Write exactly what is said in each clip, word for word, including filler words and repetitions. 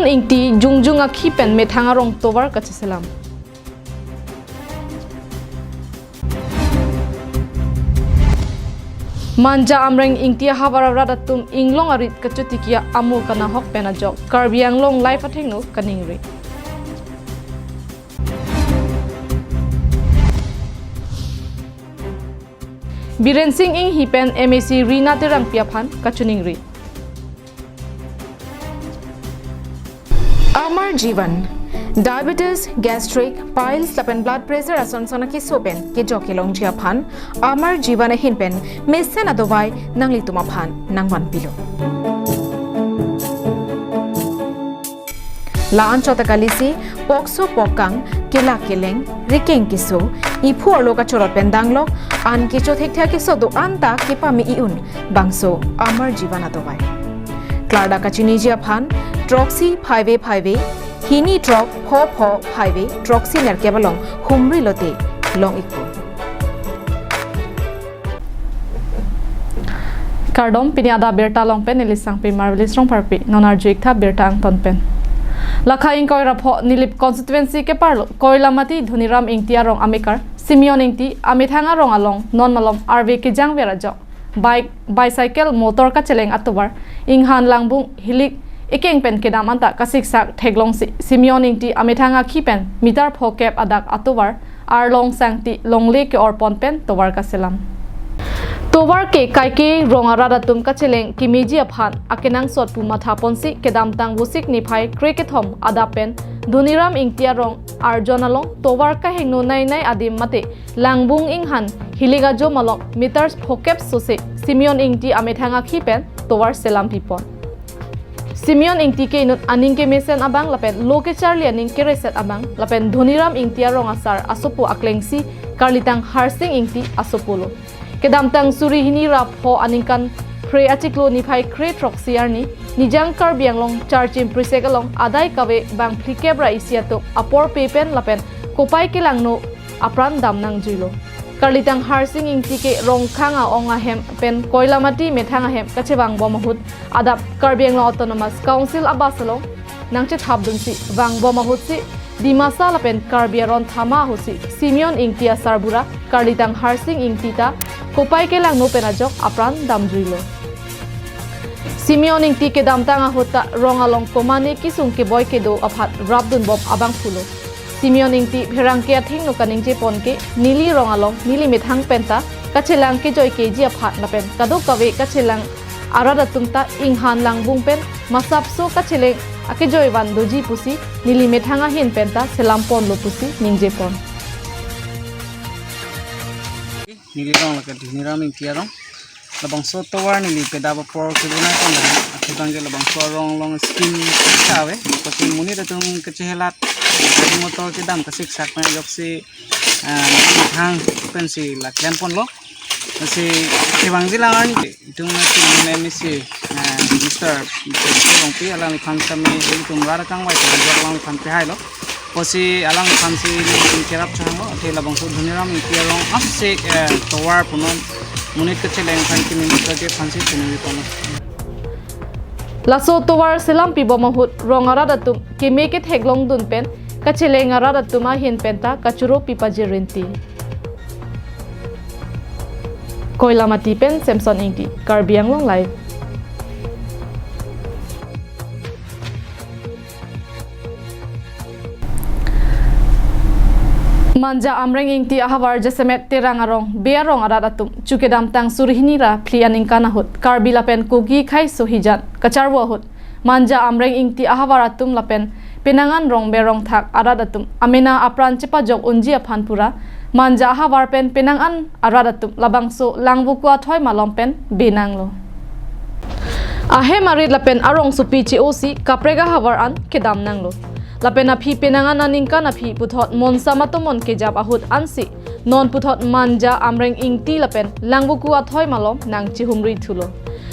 Ingti jongjung akhi pen methang arong tovar kacheselam. Manja Amreng Ingti ahavar arat atum inglong arit kachotiki amo kanahok pen ajok Karbi Anglong Live athengno kaningri. Biren Singh Inghi pen M A C Rina Terangpi aphan kachiningri. Amar Jeevan, diabetes, gastric, piles lapen blood pressure ason son akeso pen kejok kelongji aphan Amar Jeevan ahin pen mesen adovai nanglitum aphan nangvanpilo. La-an chot akalisi, pokso pokkang, kelak keleng, rikeng keso, iphu arlo kachorot pen danglok, an kecho thekthek keso do-an ta kepame i-un, bangso Amar Jeevan adovai. Klardak kachiniji aphan, throksi phaive phaive, hini throk pho pho phaive, throksi nerkep along humri lote long-ikpo. Kardom, pini adap birta along pen neli Sangpi Marvelous Rongpharpi, non arju-ik tha birta angton pen. Lakha ingkoi ra pho Nilip constituency keparlo Koilamati Dhoniram Ingti arong amekar Simeon Ingti amethang arong along non malom arve kejangver ajok bike, bicycle, motor kacheleng atovar inghan langbung hilik ekeng pen kedam anta kasiksak theklongsi Simeon Ingti amethang akhi pen meter phokep adak atovar arlong sangti longle ke-orpon pen tovar kaselam. Tovar ke kaike rong arat atum kacheleng kemeji aphan akenangsot pu mathaponsi kedamtang Vosik niphai krekethom adap pen Dhoniram Ingti arong arjon along tovar kahingno nai nai adim mate langbung inghan hilik ajo malom meters phokep sose Simeon Ingti amethang akhi pen tovar selampipon. Simeon Ingti ke inut aning kemesen abang lapen lo kecharli aning kereset abang lapen Dhoniram Ingti arong asar asopo aklengsi karlitang Harsing Ingti asopo lo. Kedamtang suri hini ra pho aningkan phre achiklo niphai kre throksi arni Nijang Karbi Anglong Charchim Prisek along adai kave bang phlikep ra isi atum apor pe pen lapen kopai kelangno apran dam nangjuilo. Karlitang Harsing Ingti ke Rongkhang a-ong ahem pen Koilamati methang ahem kachevangbom ahut adap Karbi Anglong Autonomous Council abus along nangchethapdunsi vangbom ahutsi Dimasa lapen Karbi aron thama ahutsi Simeon Ingti asarbura karlitang Harsing Ingti ta kopai kelangno pen ajok apran damjuilo. Simeon Ingti kedamtang ahut ta rong along komane kesung keboi kedo aphan rapdunbom abangphulo. Simeon Ingti pherangke athengno kaningjepon ke neli rong along neli methang penta kachelang kejoi keji aphan lapen kadokave kachelang arat atum ta inghan langbung pen masapso kacheleng akejoi van doji pusi neli methang ahin penta selamponlo pusi ningjepon. Neli rong lake Dhoniram Ingti arong. Labangso tovar neli pedap apor kebunai kon, athe bangke labangso arong along scheme kave. Kopi monit atum kachehelat, gari motor kedam kasiksak pen ajoksi, ah, thang pensi la klemponlo. Si kevangji lang arni itum na si M A C, ah, Mister Rongpi alangliphan kami itum rara kangvai alangliphan pehailo. Pusi alangphansi nelitum kerap chehanglo, athe labangso Dhoniram Ingti arong apsi, eh, tovar punon monit kacheleng aphan kimi mitra ke aphansi chunwi kono. Laso tovar selampibom ahut rong arat atum keme ketheklongdun pen kacheleng arat atum ahin penta kachoro pipaji rinti. Koilamati pen Samson Ingti, Karbi Anglong Live. Manja Amreng Ingti ahavar jasemet Terang arong, Bey arong arat atum, chu kedamtang suri hini ra phli aningkan ahut, Karbi lapen Kuki khei sohijan kacharvo ahut, Manja Amreng Ingti ahavar atum lapen penang an rong berong thak arat atum amena apran chepajok unji aphan pura, Manja ahavar pen penang an arat atum labangso Langvoku athoi malom pen benanglo. Ahem arit lapen arongsopi che-osi kaprek ahavar an kedam nanglo. Lapen aphi penang an aningkan aphi puthot monsam atomon kejap ahut ansi non puthot Manja Amreng Ingti lapen Langvoku athoi malom nangchihumri thulo.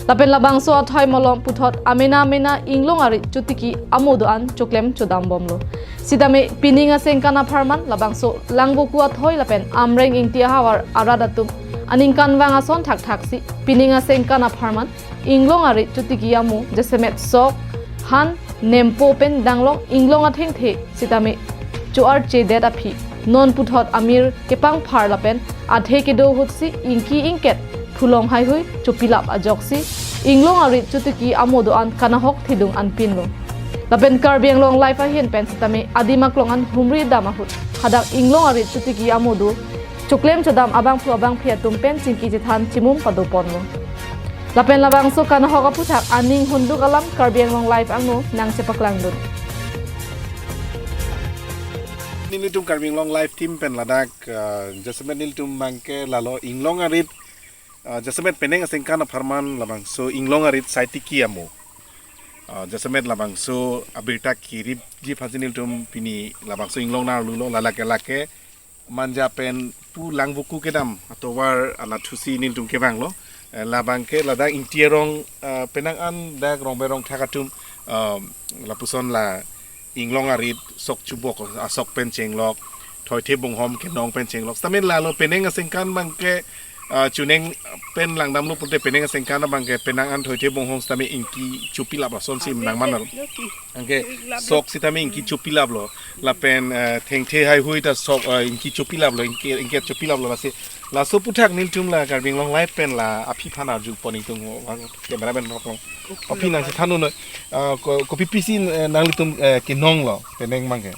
Lapen labangso athoi malom puthot amena amena inglong arit chotiki amo do-an choklem chodambomlo. Sitame pining asengkan apharman labangso Langvoku athoi lapen Amreng Ingti ahavar arat atum aningkanvang ason thakthaksi pining asengkan apharman inglong arit chotiki amo jasemet sok, han, nempo pen danglong inglong athengthe sitame cho-archedet aphi non puthot amir kepangphar lapen athe kedo ahutsi ingki ingket phulong haihui chopilap ajoksi inglong arit chotiki amo do-an kanahok thedung anpinlo. Lapen Karbi Anglong Live ahin pen sitame adim aklong an humri dam ahut hadak inglong arit chotiki amo do choklem chodam abangphu abangphi atum pen chingki chethan chimum padoponlo. Lapen labangso kanahok aphuthak aning hunduk alam Karbi Anglong Live angno nangchepaklangdun. Nelitum Karbi Anglong Live team pen ladak, uh, jasemet nelitum abangke lalo inglong arit, uh, jasemet penang asengkan apharman labangso inglong arit sai tiki amo. Uh, jasemet labangso abirta kiripji aphansi nelitum pini labangso inglong arlo lo, lake lake Manja pen pu Langvoku kedam atovar anatthusi nelitum kevanglo. Eh, labangke ladak Ingti arong, eh, penang an dak Rongber Rongthak atum, eh, lapuson la inglong arit sok chubok asok pen chenglok, thoithe bonghom kenong pen chenglok. Sitame lalo penang asengkan abangke, eh, chuneng pen langdamlo pulote penang asengkan abangke penang an thoithe bonghom sitame ingki chopilap lasonsi nangmanlo. Anke sok sitame ingki chopilaplo. Lapen, eh, thengthe haihui ta sok, eh, ingki chopilaplo, ingki, ingket chopilaplo lasi. Laso aphuthak nelitum la Karbi Anglong Live pen la aphi aphan arjupon ingtung ho, cameraman rok long. Aphi nangchethan noi, eh, ko-, kopi pisi, eh, nanglitum, eh, kenonglo, penang abangke.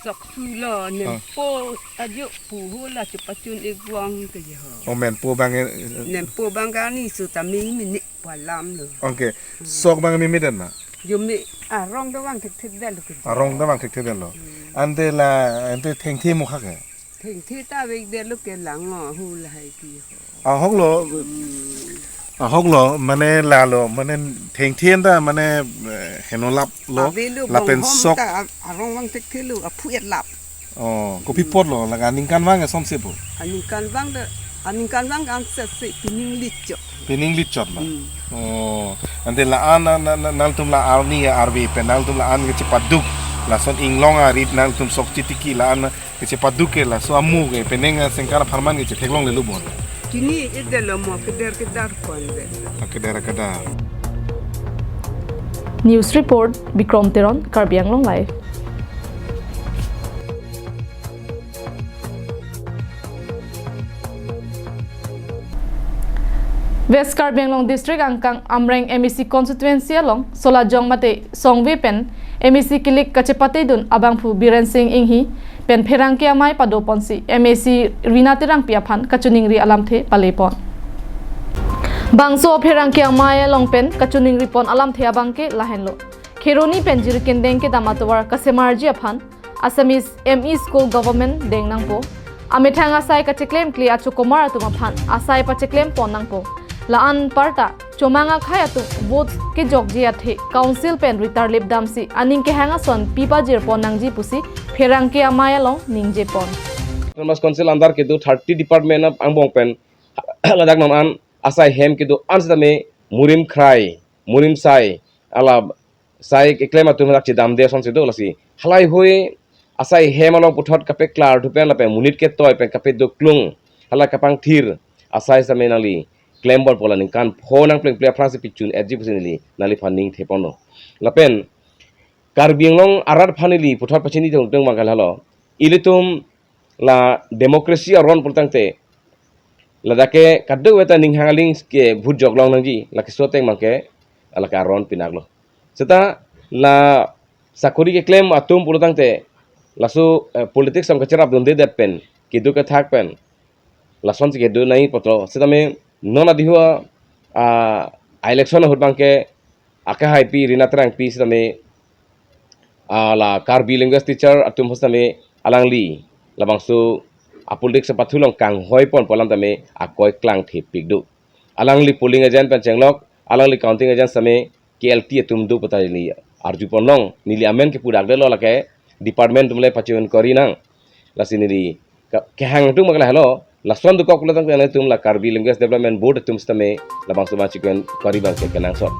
Sok sulo, ah, nempo ajo puhu la chepachun igwang ke je ho. O menpo abang, eh, nempo abang kani sitame mini palamlo. Oke. Hmm. Sok abang mimi dan ma? Jumi arong do vang thekthedetlo ke. Arong do vang thekthedetlo. Hmm. Ante la, ante thengthe mukha ke? Thengthe ta vekdetlo ke lang ho, hu lahai ke ho. Ahoklo, hmm, ahoklo, mane lalo, mane thengthe ta mane, eh, henolaplo, avelo lapen bonghom sok ta a-, arong vang thekthelo, aphu-etlap. Oh, kopi apotlo, laga aningkanvang asonsi pu? Aningkanvang de, aningkanvang ansetsi pining lichot. Pining lichotlo. Hmm. Oh, ante la-an na, na, na, nangtum la arni arve pen nangtum la-an kechepaduk, lason inglong arit nangtum sok chotiki la-an kechepaduk ke laso amu ke penang asengkan apharman kechetheklonglelo bon. Chini-edetlo mo keder kedar pon be. Ah, keder kedar. News report, Bikrom Teron, Karbi Anglong Live. West Karbi Anglong District angkang Amreng M A C constituency along Solajong mate Songve pen M A C kilik kachepatedun abangphu Biren Singh Enghi pen pherangke amei padoponsi M A C Rina Terangpi aphan kachiningri alamthe palepon. Bangso pherangke amei along pen kachiningri pon alamthe abangke lahenlo. Kheroni pen Jirikindeng kedam atovar kasemarji aphan Assamese M E school government deng nangpo. Amethang asai kacheklemkle achokomar atum aphan asai pacheklem pon nangpo. La-an parta chomang akhei atum vote kejokji athe council pen ritarlip damsi aning kehang ason pi pajir pon nangji pusi pherangke amei along ningje pon. Autonomous Council under kedo thirty department ap angbong pen ladak non an asai hem kedo an sitame murim khrai, murim sai, ala sai keklem atum dak chedamde asonsi do lasi. Halaihui asai hem along puthot kapeklar thu pen lapen monit ketoi pen kapedoklung hala kapangthir asai sitame nangli klembompo, la ningkan pho nangplengple aphrangsi pichun-etji pusi neli nangliphan ningtheponlo. Lapen Karbi Anglong arat aphan neli puthot pachini tongtong abangke lalo. Ilitum la democracy aron pulotangte ladak ke kadokave ta ninghang aling ke vote joklong nangji, lake so ateng abangke lake aron pinaklo. Seta la sakori keklem atum pulotangte laso, eh, politics sam kacherapdundedet pen, kedo kethak pen lasonsi kedo nangji apotlo. Sitame non adihu, ah, election ahut abangke akehaipi Rina Terangpi sitame, ah, la Karbi language teacher atum sitame alangli labangso apolitics apathu along kanghoi ponpo alam tame akoi klangthepik do. Alangli polling agent pen chenglok, alangli counting agent sitame K L T atum do pu ta neli arjupon long, neli amen kepu dakdetlo, lake department atum le pachi-inquiry nang. Lasi neli ke-, kehang atum abangke lahelo, lason dokok pulotangte nangtum la Karbi Language Development Board atum sitame labangso ma chikwen kori abangke kenangsot.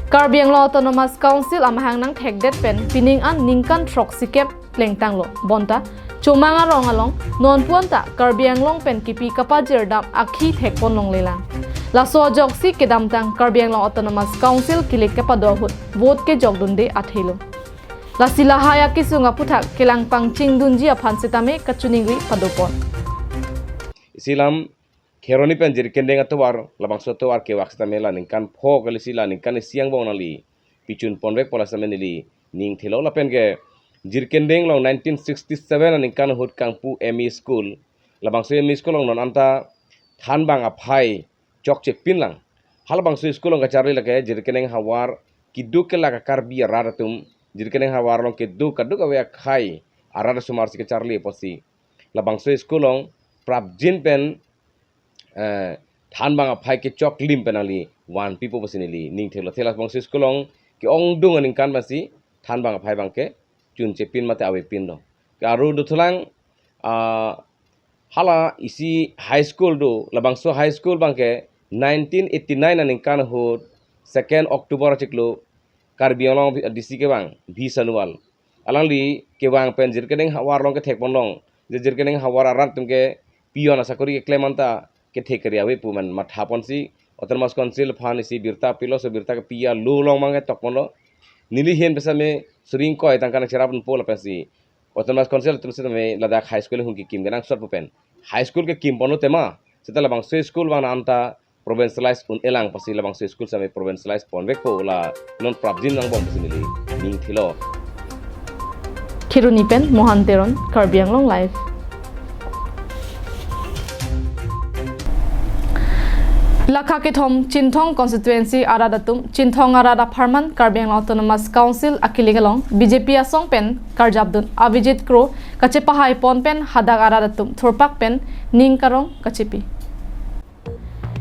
Karbi Anglong Autonomous Council amahang nangthekdet pen pining an ningkan throksikep plengtanglo. Bonta chomang arong along non pu-an ta Karbi Anglong pen kipi kapajirdam akhi thekpon longlelang. Laso ajoksi kedamtang Karbi Anglong Autonomous Council kilik kepado ahut vote kejokdunde athelo. Lasi lahai akesung aputhak kelang pangchingdunji aphan setame kachiningri padopon. Isi lam Kheroni pen Jirikindeng atovar, labangso atovar kevak setame la ningkan pho kali si la ningkan isi angbong nangli pichun ponvekpo la setame neli ning thelo. Lapen ke Jirikindeng along nineteen sixty-seven aningkan ahut kangpu M E school, labangso M E school along non anta thanbang aphai chokche pinlang. Halabangso school along kacharli lake Jirikindeng havar keduk kelak a Karbi arat atum, Jirikindeng havar along keduk kaduk ave akhei arat asomar si kacharli apotsi labangso school along prapjin pen, eh, thanbang aphai kechok lim pen nangli vanpipo pusi neli ning thelo. Thela labangso school along ke-ongdung aningkan pensi thanbang aphai abangke chunche pin mate ave pin lo. Ke aru dothulang, ah, hala isi high school do, labangso high school abangke nineteen eighty-nine aningkan ahut second October achiklo Karbi Anglong D C kevang V Sanual, alangli kevang pen Jirikindeng havar along kethek ponlong, je Jirikindeng havar arat atum ke peon asakori keklem anta kethek keri ave pu man matha ponsi Autonomous Council aphan isi birta pilo, so birta kepi along abangke tok ponlo. Neli ahin pen setame suri ingkoi tangka nangcherap ponpo lapensi Autonomous Council atum setame ladak high school ahung kekim kenangsot pu pen high school kekim ponlo tema, seta labangso school abang anta provincialize un-elang pusi labangso school setame provincialize ponvekpo la non prapjin angbong pusi neli ning thelo. Kheroni pen Mohan Teron, Karbi Anglong Live. Lakha kethom Chinthong constituency arat atum Chinthong arat apharman Karbi Anglong Autonomous Council akilik along B J P asong pen karjapdun Avijit Kro kachepahai pon pen hadak arat atum thurpak pen ning karong kachepi.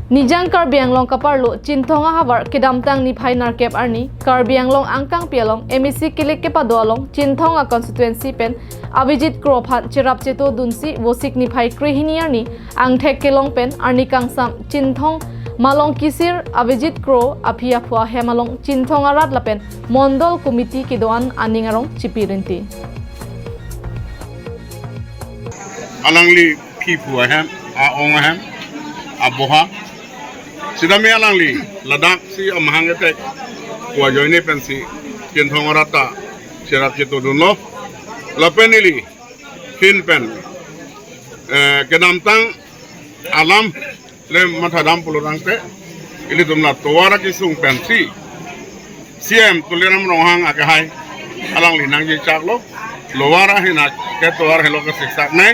Nijang Karbi Anglong kaparlo Chinthong ahavar kedamtang niphai nerkep arni Karbi Anglong angkangpi along M A C kilik kepado along Chinthong a constituency pen Avijit Kro aphan cherap cheto dunsi Vosik niphai krehini arni angthek kelong pen arni kangsam Chinthong Malong Kisir Avijit Kro aphi aphu ahem along Chinthong arat lapen Mondol Committee kedo-an aning arong chepi rinti. Alangli aphi aphu ahem, a-ong ahem, aboha. Sitame alangli ladak si amahang etek pu ajoine pensi Chinthong arat ta cherap cheto dunlo. Lapen ili ahin pen, eh, kedamtang alam le mathadam pulo tangte, ilitum la tovar akesung pensi C M Tuliram Ronghang akehai alangli nangjichaklo, lovar ahin ake tovar helo kesiksaknei,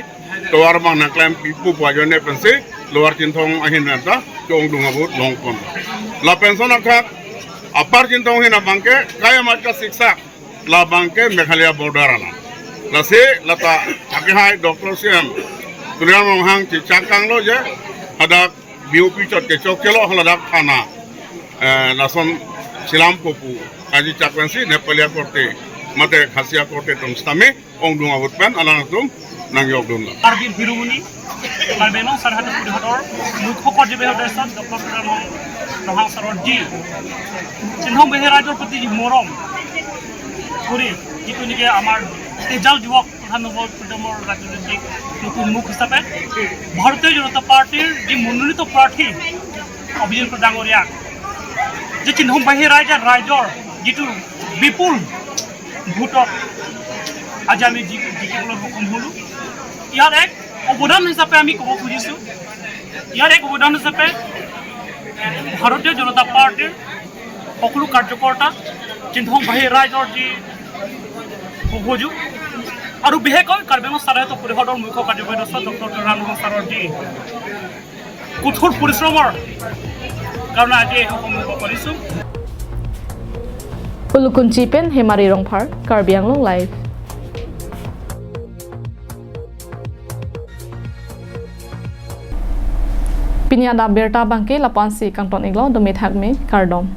tovar abang nangklempipo pu ajoine pensi lovar Chinthong ahin anta ke-ongdung ahut longpon. Lapen lason akhak apar Chinthong ahin abangke kayamat kasiksak, labangke Meghalaya border alam. Lasi lata akehai Doctor C M Tuliram Ronghang chichak tanglo je hadak B O P chot kechok kelo haladak thana, eh, lason chelampo pu kachichak pensi Nepali akorte mate Khasi akorte atum setame ongdung ahut pen alangtum nangjokdunlo. Karbi Hirumuni, Karbi Anglong Sarhati Purihodor Mukho Karjobei Hodor Doctor Tuliram Ronghang Saror ji Chinthong Behe Rajor Proti ji Morom Kuri, jitu niki amar tejal juvok Pradhan Nombor Freedom-or Rajnitik Notun Mukh hisape Bharatiya Janata Party-r ji mononito prarthi Abhijit Kro Dangoriya je Chinthong Behe Raija Raijor jitu bipul vote-ot aji ami ji-, jikibolo hukum hulu. Iyar ek obodan hisape ami kobo khujise. Iyar ek obodan hisape Bharatiya Janata Party-r সকলো কাৰ্যকৰ্তা, Chinthong Behe Raijor ji সহযোগ আৰু বিশেষকৈ কাৰ্বি আংলং চাৰ্ভে পৰিষদৰ মুখ্য কাৰ্যবাহী সদস্য ডক্টৰ তুলিৰাম ৰংহাং ছাৰৰ যি কঠোৰ পৰিশ্ৰমৰ কাৰণে আজি এই সফল হ'ব পাৰিছোঁ। Ulukunchi pen Hemari Rongphar, Karbi Anglong Live. Pini adap abirta abangke lapu-ansi kangton-iklo, dome thakme, kardom.